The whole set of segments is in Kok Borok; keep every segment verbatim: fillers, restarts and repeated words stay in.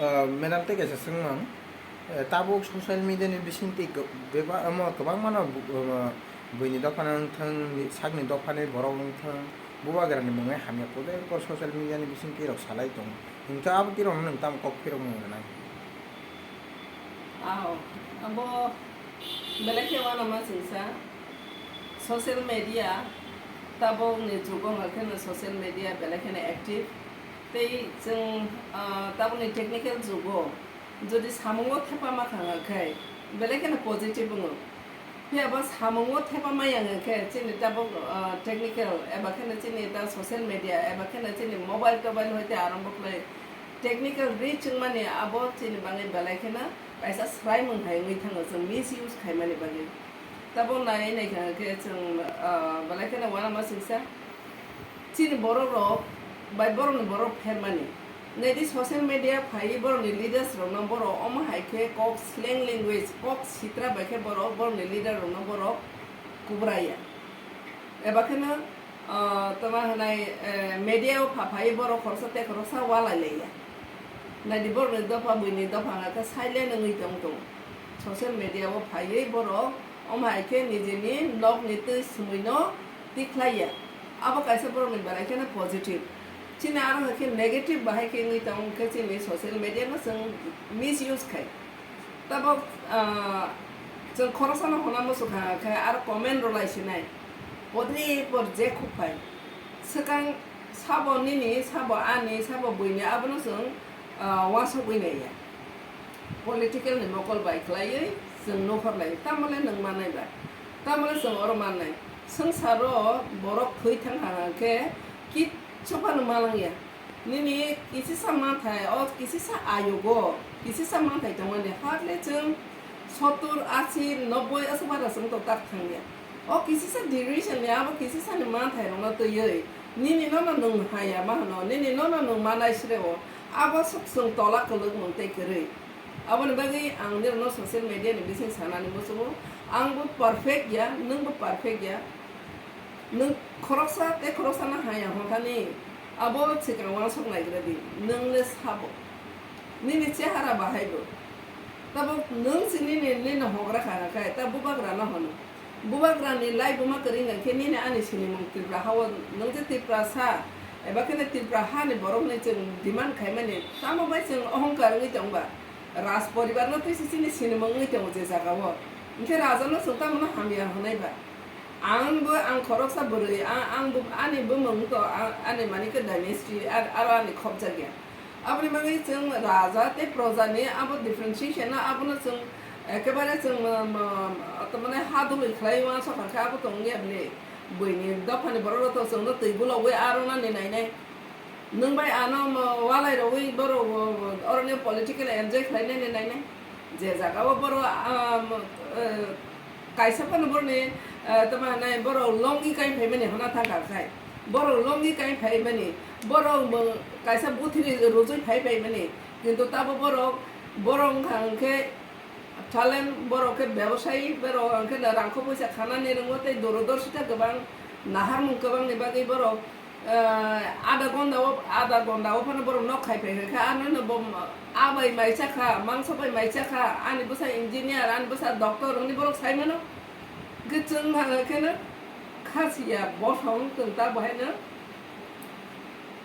Ah, madam, tei kaisa swngmung, eh, tabuk social media ni bisingtwi go-, beba-, omo kwbangmano bu-, omo buini dophano wngthung, sakni dophani borok wngthung, bubagrani mungwi hamya, kotor kotor social media ni bisingtwi rok salai tongo. Hwnkhe abo twi rokno nwng tamo kok phirokna nang? Aw, abo belai khe uanama singsa. Social media, tabukni jugo hwnkhe no social media belai kheno active. Tei chwng, ah, tabukni technical jugo jodi samungo thepa ma kha hwnkhe belai kheno positive wngo. Phiya bo samungo thepa maya hwnkhe chini tabuk, ah, technical eba kheno chini ta social media eba kheno chini mobile tobile hoite arombo khlai technical reach wngmani abo chini bagwi belai kheno kaisa swraimung hai wngwi thango chwng misuse khaimani bagwi. Tabuk nai naikha hwnkhe chwng, ah, belai kheno uanama singsa. Chini borok rok bai borok ni borok phermani. Naidi social media phaiwi borok ni leaders rok no borok omo hai khe kok slang language, kok sitra bai khe borok borok ni leader rok no borok kubraya. Eba kheno, ah, tama hwnai, eh, media o pha phaiwi borok khoroksa tei khoroksa walai laiya. Naidi borok ni dopha buini dopha hwnka khe silent wngwi tong tong. Social media o phaiwi borok omo hai khe nijini nok ni twi swmwi no tikhlaiya. Abo kaisa borokni belai kheno positive. Chini aro hai khe negative bahai khe wngwi tong khe chini social media no chwng misuse khai. Tabok, ah, chwng khoroksano hwnna muchung kha khe aro comment rwlai sinai. Podre pod je khuk phai. Swkang sabo nini, sabo ani, sabo buini abono chwng, ah, uansukwi naiya. Political ni mokol bai khlaiwi chwng nukhorlai, tamole nwng manai ba, tamole chwng oro mannai. Swngcharo borok thwi thang ha khe kichu phano malangya. Nini kisisa manthai, o kisisa ayugo, kisisa manthai tongmani, hardly chwng sottur, ashi, nobboi aswk bara chwng to tak thangya. O kisisa duration ni, abo kisisa ni manthai rokno twiwi, nini nono nwng haya ma hwno, nini nono nwng manai sreo, abo swk chwng tola kwlwk mung tei kwrwi. Aboni bagwi ang nirokno social media ni bising sanani muchungo, ang bo perfect ya, nwng bo perfect ya. Nwng khoroksa tei khoroksa no haya hwnkhani, abo swkang uansuk naigra di, nwng le sabo. Nini chehara bahai bo. Tabuk nwng se nini, nini hogra kha khe, ta bubagra no hwno. Bubagra ni lai buma kwrwi hwnkhe nini ani sinimung Tripura ha o, nwng je Tiprasa, eba khe Tripura ha ni borok ni chwng demand khaimani, tamo bai chwng ohongkar wngwi tong ba? Raj poribar no twi se chini sinimung wngwi tongo je jaga o. Hwnkhe raja no chwng tamo no hamya hwnai ba? Ang bo, ang khoroksa bwrwi, a-, ang bo, ani bumung to, a-, ani mani khe dynasty, ar-, aro ani khopjak ya. Aboni bagwi chwng raja tei proja ni abo differentiation no, abono chwng ekebare chwng, mo-, mo-, tamani ha dului khlai uansuk kha khe abo tong ya bini. Buini dophani borok rok to chwng no twi gulogwi aro nani nainai. Nwng bai ano mo-, walai rogwi borok, o, o, oro ni political enjoy khlai nani nainai. Je jaga o borok, ah, mo-, eh, kaisa phano borok ni, eh, tamo hinai borok longi kai phaimani hwnna thang kha khai. Borok longi kai phaimani, borok bo kaisa buthiri rujui phai phaimani. Kintu tabo borok, borok wngkha hwnkhe talent, borok khe bebosayi, borok hwnkhe rangkho poisa khanani rwngo tei dorodorshita kwbang, naharmung kwbangni bagwi borok, eh, adha gonda o, adha gonda o phano borok nok khai phai kha, ano no bo, ah bai mai cha kha, mangso bai mai cha kha, ani bwsa engineer, ani bwsa doctor, hwnwi borok sai mano. Hwnkhe chwng thang khe no kha siya, bothong chwng ta bo haino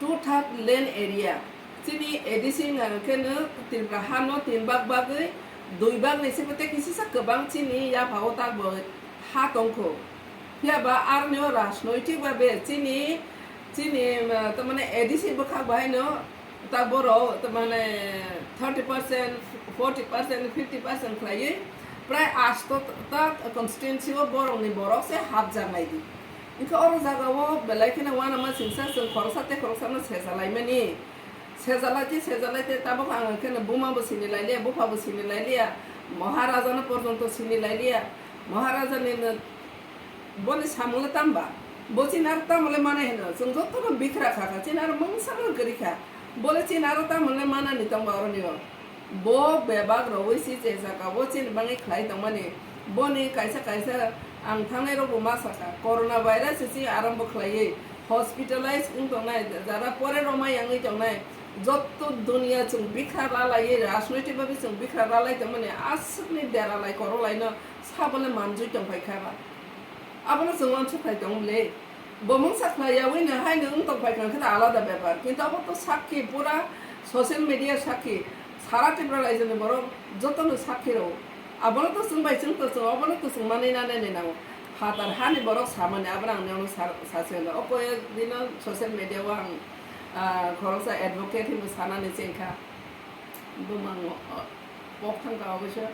two third land area. Chini A D C wngkha khe no Tripura ha no tin bag bagwi dui bag ni se tei kisisa kwbang chini yapha o tak bo ha tong kho. Phiya ba aroni o rajnoitik babe chini, chini, ah, tamani A D C bwkhak bo haino ta borok tamani thirty percent, forty percent, fifty percent khlaiwi prai asto ta constituency o borok ni borok se hapjak lai di. Hwnkhe oro jaga o belai kheno uanama singsa chwng khoroksa tei khoroksa no secha lai mani. Sejalai tei sejalai tei tabuk ang khe no buma bo sini lai liya, bupha bo sini lai liya, Maharaja no porjonto sini lai liya. Maharaja ni no boni samung le tamba? Bo chini aro tamo le manai hino? Chwng joto no bikra kha kha, chini aro mungsa no kwrwi kha. Bo le chini aro tamo le manani tongba oro ni o? Bo bebak rogwi si je jaga o chini bagwi khlai tongmani. Boni kaisa kaisa ang thangnai rok bo ma sakha, corona virus se chini arambo khlaiwi hospitalize wng tongnai, jara pore roma yangwi tongnai, Jotto duniya chwng bikha ralaiwi, rajnoitik babi chwng bikha ralai tongmani, aswkni deralai korolaino sabole manjui tongphai kha ba. Abono chwng uansuk phai tong le. Bo mungsa khlai yaui no hai no wng tong phai kha khe alada bepar. Kintu abo to sakhi, pura social media sakhi. Sara Tripura raijoni borok jotono sakhi rw. Abono to chwng bai chwng to chwng, obono to chwng manwi nanani nango. Phatar hani borok samani abono ang nono sa-, sasi hwno. O koyek dino social media o ang, ah, khoroksa advocate hinwi sanani chengkha. Bumang, o, pok thangkha oboisyo.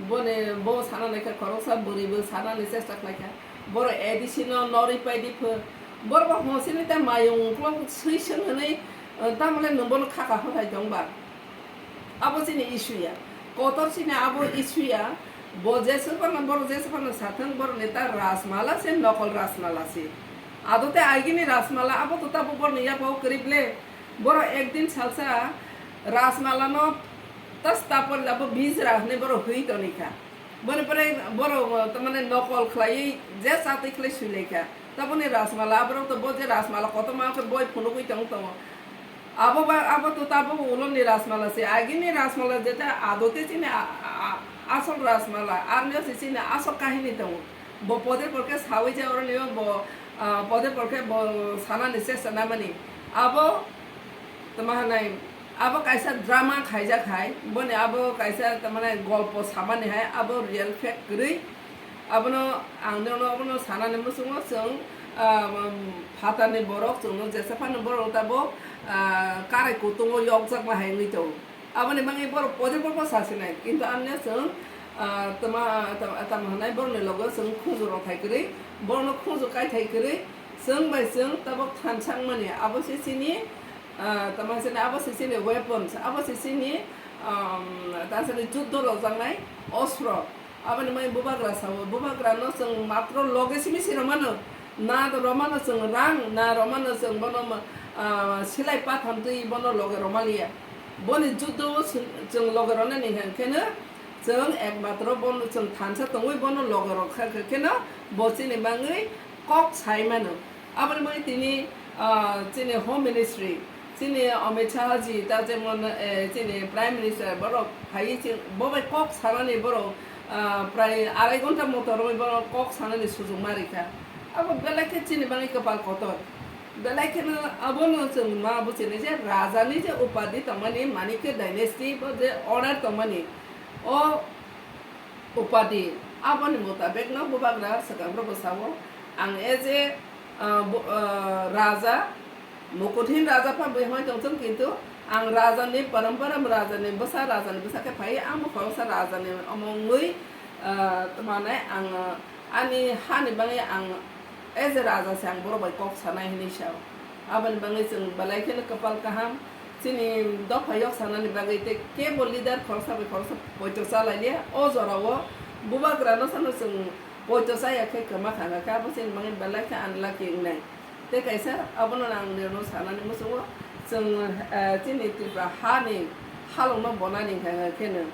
Boni bo sanani kha khoroksa bwrwi bo sanani chesta khlaikha. Borok A D C no norwi paidi pho. Borok bo honsini ta mayung uklok swi seng hwnwi, eh, tamole nwng bono khaka hothai tong ba. Abo chini issue ya. Kotor chini abo issue ya. Bo jesa phano, borok jesa phano sathang, borok ni ta Rajmala se, nokol Rajmala se. Ado te agini Rajmala, abo to tabo borok ni yapao kwrwi ble. Borok ekdin salsa Rajmala no tas tapor abo bijra hwnwi borok hwi toni kha. Boni pore borok, uh, tamane nokol khlaiwi je chatwi khlai sui lai kha. Taboni Rajmala, aborok to bo je Rajmala kotorma khe boi phunugwi tong tongo. Abo ba, abo to tabuk uloni Rajmala se. Agini Rajmala jeta adote chini a, a, a, asol Rajmala, arneo se chini asol kahini tongo. Bo pode porkhe sawi je oroni bo, ah, pode porkhe bo sanani chesta namani. Abo tama hanai, abo kaisa drama khaijak hai, boni abo kaisa tamane golpo samani hai, abo real fact kwrwi. Abono ang nono abono sanani muchungo chwng, ah, um, phatarni borok chwngno jesa phano borok tabo, ah, karai kutungo yokjakma hai wngwi tongo. Aboni bagwi borok pode porkhe sasinai, kintu amya chwng, ah, tama, tama, tama hwnai borokni logo chwng khunju rok thai kwrwi, borokno khunju kai thai kwrwi, chwng bai chwng tabuk thansa wngmani, abo se chini, ah, tama se chini, abo se chini weapons, abo se chini, um, tama se chini juddo rwjaknai ostro. Aboni mai bubagra sao, bubagra no chwng matro loge simi siro mano, na romano chwng rang, na romano chwng bono ma-, ah, silai patham twi bono loge romaliya. Boni juddo o chwng, chwng loge ronani hwnkhe no chwng ekmatro bono chwng thansa tongwi bono loge rokha khe no bo chini bagwi kok sai mano. Aboni bagwi tini, ah, chini Home Ministry, chini Amit Shah ji, ta jemon, eh, chini Prime Minister, borok phaiwi chini, bo bai kok sanani borok, ah, prai arai ghonta moto romwi borok kok sanani sujung ma rikha. Abo belai khe chini bagwi kwpal kotor. Belai kheno abono chwng ma buchini je raja ni je upadi tongmani, Manikya dynasty bo je order tongmani, o upadi. Aboni mutabekno bubagra swkangphuru bwsao, ang as a, ah, bu-, ah, raja, mukuthin raja pha bui hwnwi tongthung, kintu ang rajani parampara, rajani bwsa, rajani bwsa khe phai, ang bo khoroksa rajani omo wngwi, ah, tma hwnai ang, ah, ani hani bagwi ang as a raja se ang borok bai kok sanai hinwi sao. Aboni bagwi chwng belai kheno kwpal kaham. Chini dopha yok sanani bagwi tei kebo leader khoroksa bai khoroksa poito cha lai liya. O jorao bubagra no sano chwng poito cha ya khe kwma kha kha khe abo chini bagwi belai khe unlucky wngnai. Tei kaisa abono ang nirok sanani muchungo chwng, eh, chini Tripura hani halok no bonani hwnkha khe no,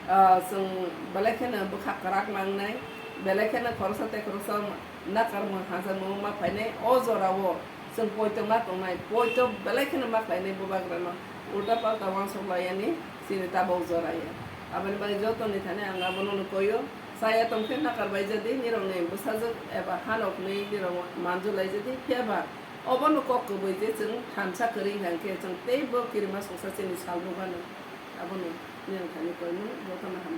ah, chwng belai kheno bwkha kwrak nangnai, belai kheno khoroksa tei khoroksa nakarmung hamjakmung ma phainai. O jorao chwng poito ma tongnai, poito belai kheno ma khlainai bubagrano, ulta palta uansuk laiyani chini tabuk joraya. Aboni bagwi jotoni thani ang abono koyo, chaya tongkhe nakar bai jadi nirokni bwsajwk eba hanokni nirok manjulai jadi, phiya ba obono kok kwbwi je chwng thansa kwrwi hwnkhe chwng teibo kirima songsa chini salbukano. Abono nirok thani koimung jotono hambai.